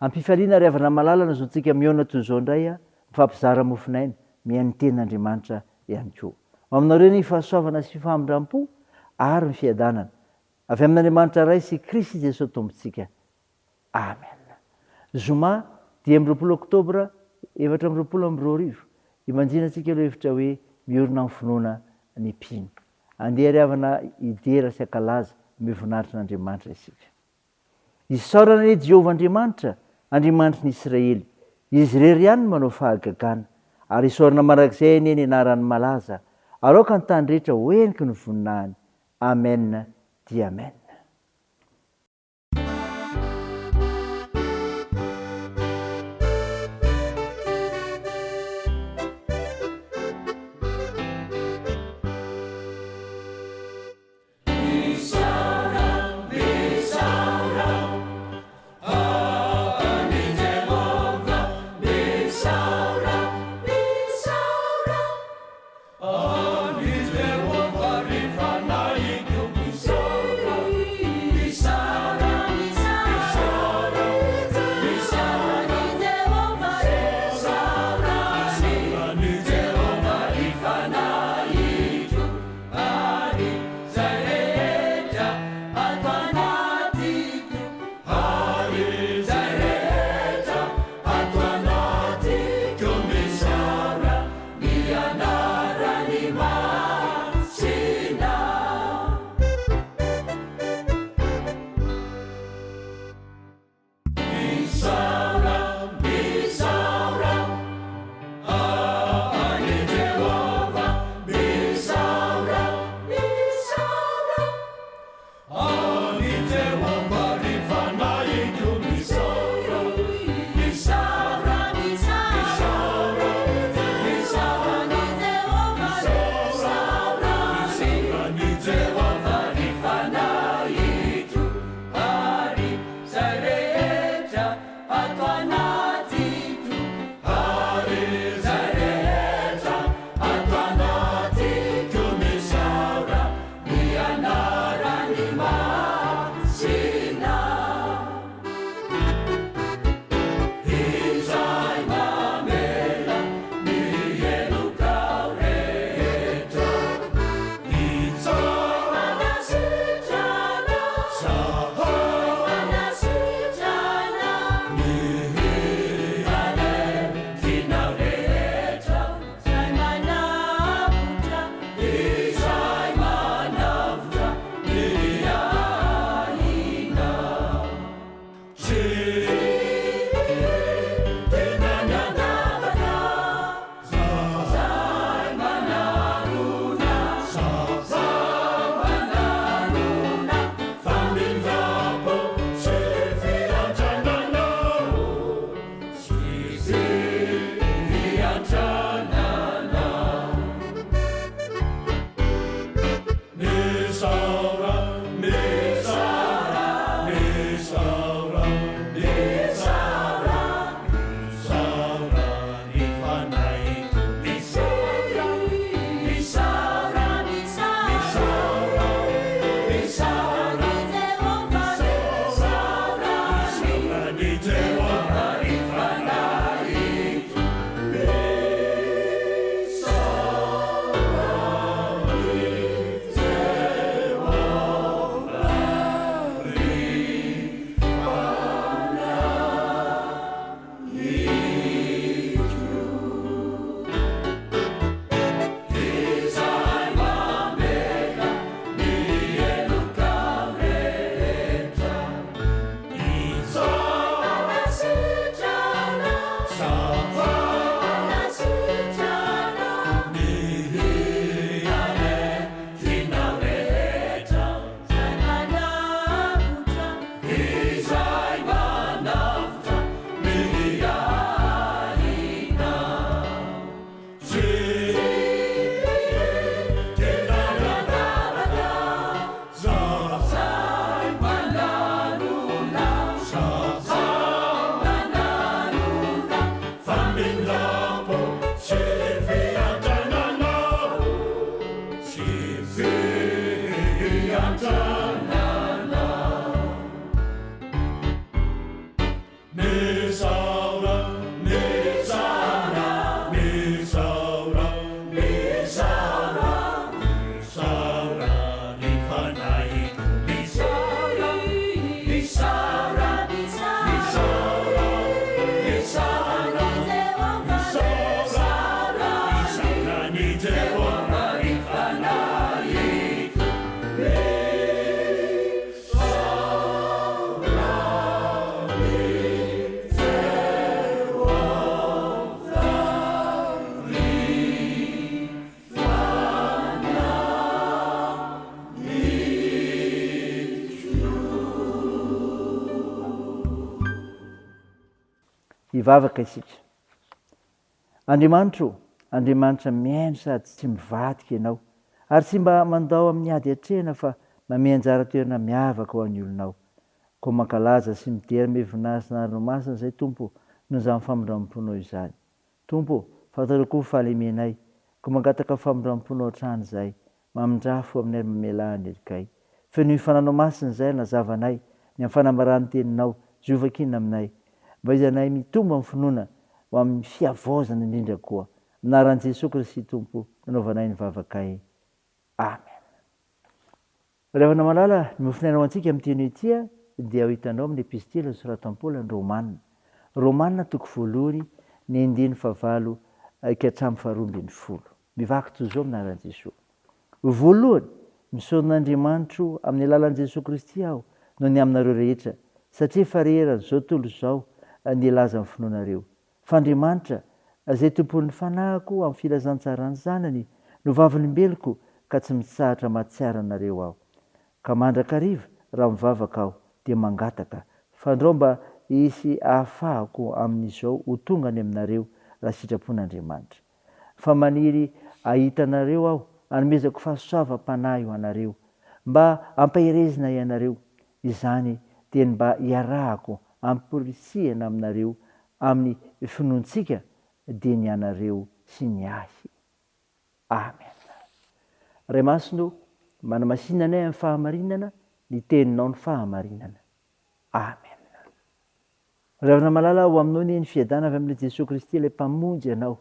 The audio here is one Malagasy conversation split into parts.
Am-pifaliana ry havana malala no zontsika mihaona toy izao indray, mifampizara mofon'aina, mihaino ny tenin'Andriamanitra ihany koa. Ho aminareo ny fahasoavana sy famindram-po ary ny fiadanana, avy amin'Andriamanitra Ray sy Kristy Jesoa Tompontsika. Amen. Zoma 25 Oktobra 2024, Ibanjinantsika ireo hevitra hoe miorina amin'ny finoana ny mpino. Andeha ry havana hidera sy hankalaza ny voninahitr' Andriamanitra isika. Isaorana anie Jehovah Andriamanitra, Andriamanitry ny Israely. Izy irery ihany no manao fahagagana. Ary isaorana mandrakizay anie ny anarany malaza. Ary aoka ny tany rehetra ho heniky ny voninahiny. Amen dia Amen. Hivavaka isika. Andriamanitra o, Andriamanitra mihaino sady tsy mivadika Ianao, ary tsy mba mandao amin'ny ady atrehina fa mamehy anjara toerana miavaka ho an'ny olonao. Koa mankalaza sy midera mivonahitra ny anaranao masina izay Tompo noho izany famindram-ponao izany. Tompo ô, fantatrao koa ny fahalemenay, koa mangataka famindram-ponao hatrany izahay, mamindrà fo aminay ary mamelà ny helikay. Fenoy fananao masina izahay hanazava anay ny amin'ny fanambaran'ny teninao, izay ho vakiana aminay, mba hizanay mitombo amin'ny finoana ho amin'ny fihavaozana indrindra koa. Amin'ny anaran'i Jesoa Kristy Tompo nanaovanay ny vavakay. Amen. Ry havana malala, ny mofonaina ho antsika amin'ity anio ity dia ho hitanao amin'ny epistily nosoratan'i Paoly an'i Romana. Romana toko voalohany, ny andininy fahavalo ka hatramin'ny faharoa ambinifolo. Mivaky toy izao amin'ny anaran'i Jesoa. Voalohany, misaona an'Andriamanitro amin'ny alalan'i Jesoa Kristy aho noho ny aminareo rehetra, satria efa re eran'izao tontolo izao ny lazan'ny finoanareo. Fa Andriamanitra, izay tompon'ny fanahiko amin'ny filazantsaran'ny Zanany, no vavolombeloko ka tsy mitsahatra mahatsiaro anareo aho. Ka mandrakariva, raha mivavaka aho, dia mangataka, fandrao mba hisy ahafahako amin'izao ho tonga any aminareo raha sitrapon'Andriamanitra. Fa maniry hahita anareo aho, hanomezako fahasoavam-panahy ho anareo, mba hampaherezina ianareo, izany dia ny mba hiarahako amporisihana aminareo amin'ny finoantsika dia ny anareo sy ny ahy. Amen. Ray Masina ô, manamasina anay amin'ny fahamarinana, ny Teninao ny fahamarinana. Amen. Ry havana malala, ho aminao anie ny fiadana avy amin'Ilay Jesoa Kristy, Ilay Mpamonjy anao,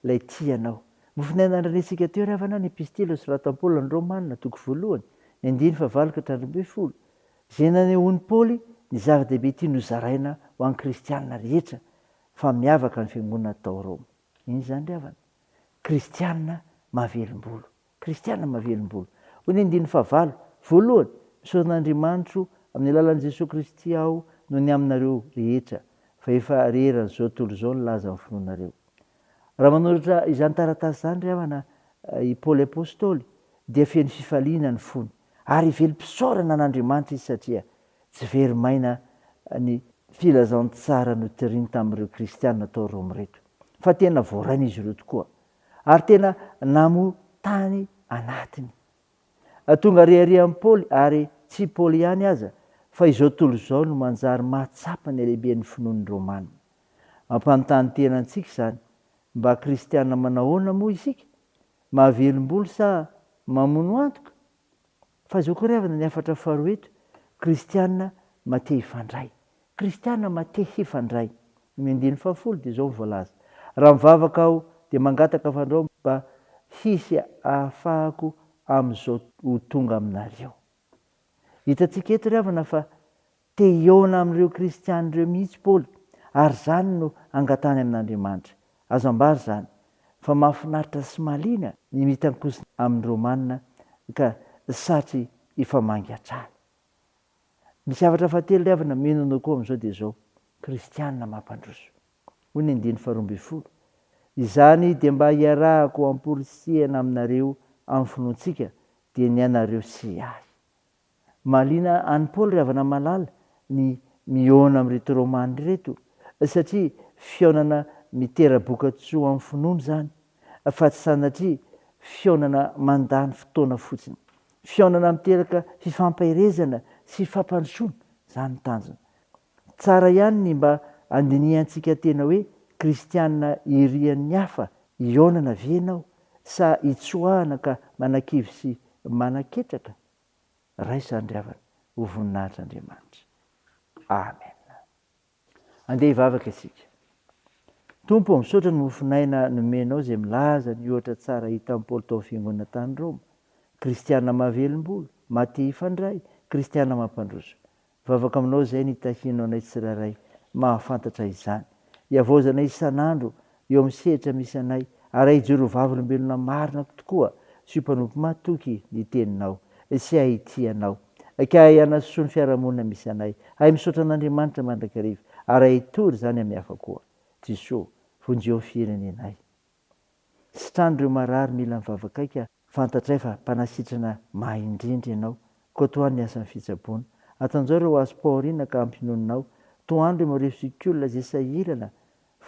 Ilay tia anao. Mofonaina nandrenesika teo ry havana ny Epistily nosoratan'i Paoly an'ny Romana, toko voalohany, ny andininy fahavalo ka hatramin'ny 12, izay nanehoan'i Paoly ny zava-dehibe tiany hozaraina ho an'ny kristiana rehetra fa miavaka ny fiangonana tao Roma. Inona izany ry havana? Kristiana mahavelom-bolo. Kristiana mahavelom-bolo. Hoy ny andininy fahavalo, Voalohany, misaotra an'Andriamanitro amin'ny alalan'i Jesoa Kristy aho noho ny aminareo rehetra, fa efa re eran'izao tontolo izao ny lazan'ny finoanareo. Raha manoratra izany taratasy izany ry havana i Paoly Apostoly, dia feno fifaliana ny fony, ary velom-pisaorana an'Andriamanitra izy satria tsy very maina ny filazantsara notoriny tamin'ireo kristiana tao Roma ireto, fa tena voarain'izy ireo tokoa. Ary tena namoa tany anatiny. Tonga reharehan'i Paoly, ary tsy i Paoly ihany aza, fa izao tontolo izao no manjary mahatsapa ny halehiben'ny finoan'ny Romana. Mampanontany tena antsika izany, mba kristiana manahoana moa isika? Mahavelom-bolo sa mamono antoka? Fa izao koa ry havana ny hafatra faharoa eto, kristiana mate hifandray. Kristiana mate hifandray. Ny andininy fahafolo dia izao no voalaza, Raha mivavaka aho dia mangataka fandrao mba hisy ahafahako amin'izao ho tonga aminareo. Hitantsika eto ry havana fa Te hihaona amin'ireo kristiana ireo mihitsy Paoly, ary izany no angatahany amin'Andriamanitra. Azo ambara izany, fa mahafinaritra sy mahaliana ny mitankosina amin'ny Romana ka satry hifamangy hatrany. Misy hafatra fahatelo ry havana mino anao koa amin'izao dia izao, kristiana mampandroso. Hoy ny andininy faharoambinifolo, Izany dia mba hiarahako amporisihana aminareo amin'ny finoantsika, dia ny anareo sy ahy. Mahaliana an'i Paoly ry havana malala ny mihaona amin'ireto Romana ireto satria fihaonana mitera-bokatsoa amin'ny finoana izany fa tsy sanatria fihaonana mandany fotoana fotsiny. Fihaonana miteraka fifampaherezana sy fampandrosoana, izany ny tanjona. Tsara ihany ny mba handinihantsika tena hoe kristiana irian'ny hafa hihaonana ve ianao sa hitsoahana ka manakivy sy manaketraka? Raiso izany ry havana, ho voninahitr'Andriamanitra. Amen. Andeha hivavaka isika. Tompo ô, misaotra ny mofon'aina nomenao izay milaza ny ohatra tsara hitan'i Paoly tao amin'ny fiangonana tany Roma. Kristiana mahavelom-bolo, maha te hifandray, kristiana mampandroso. Mivavaka aminao izay ny hitahianao anay tsirairay mahafantatra izany. Hihavaozanay isan'andro eo amin'ny sehatra misy anay ary hijoro ho vavolombelona marina tokoa sy ho mpanompo matoky ny Teninao sy hahay hitia Anao. Ka hahay hanasoa ny fiarahamonina misy anay, hahay misaotra an'Andriamanitra mandrakariva ary hahay hitory izany amin'ny hafa koa. Jesoa, vonjeo ny firenenay. Sitrano ireo marary mila ny vavakay ka fantatray fa mpanasitrana mahay indrindra ianao, koa tohano ny asan'ny fitsaboana. Atanjao ireo azom-pahoriana ka ampinoninao. Tohano ireo marefo sy olona izay sahirana.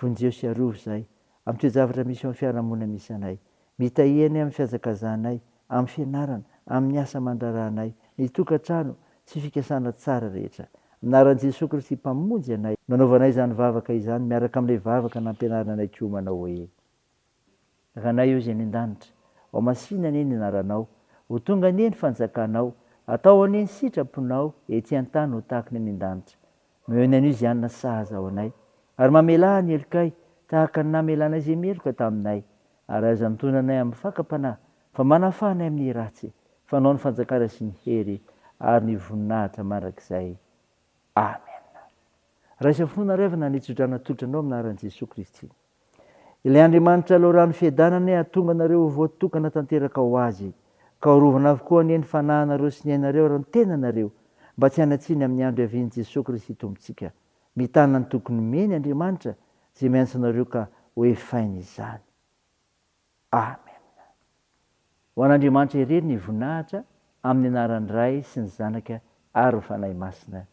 Vonjeo sy arovy izahay amin'ny toe-javatra misy eo amin'ny fiarahamonina misy anay. Mitahia anay amin'ny fihazakazahanay, amin'ny fianarana, amin'ny asa aman-draharahanay, ny tokantrano sy fikasana tsara rehetra. Amin'ny anaran'i Jesoa Kristy Mpamonjy anay no anaovanay izany vavaka izany miaraka amin'ilay vavaka nampianarina anay koa manao hoe. Ranay eo izay any an-danitra, Ho masina anie ny anaranao, Ho tonga anie ny fanjakanao, Atao anie ny sitraponao ety an-tany ho tahaka ny any an-danitra. Omeo ny anio izay hanina sahaza ho anay, ary mamelà ny helokay tahaka ny namelanay izay meloka taminay, ary aza mitondra anay amin'ny fakam-panahy, fa manafaha anay amin'ny ratsy, fa Anao ny fanjakana sy ny hery ary ny voninahitra mandrakizay. Amena. Raiso finoana ry havana ny tsodrano atolotra anao amin'ny anaran'i Jesoa Kristy. Ilay Andriamanitra loharano fiadanana anie hahatonga anareo ho voatokana tanteraka ho Azy, ka hoarovana avokoa anie ny fanahinareo sy ny ainareo ary ny tenanareo, mba tsy hanan-tsiny amin'ny andro hiavian'i Jesoa Kristy Tompontsika. Mitana ny toky nomeny Andriamanitra izay miantso anareo ka hoefainy izany. Amena. Ho an'Andriamanitra irery ny voninahitra, amin'ny anaran'ny Ray sy ny Zanaka ary ny Fanahy Masina.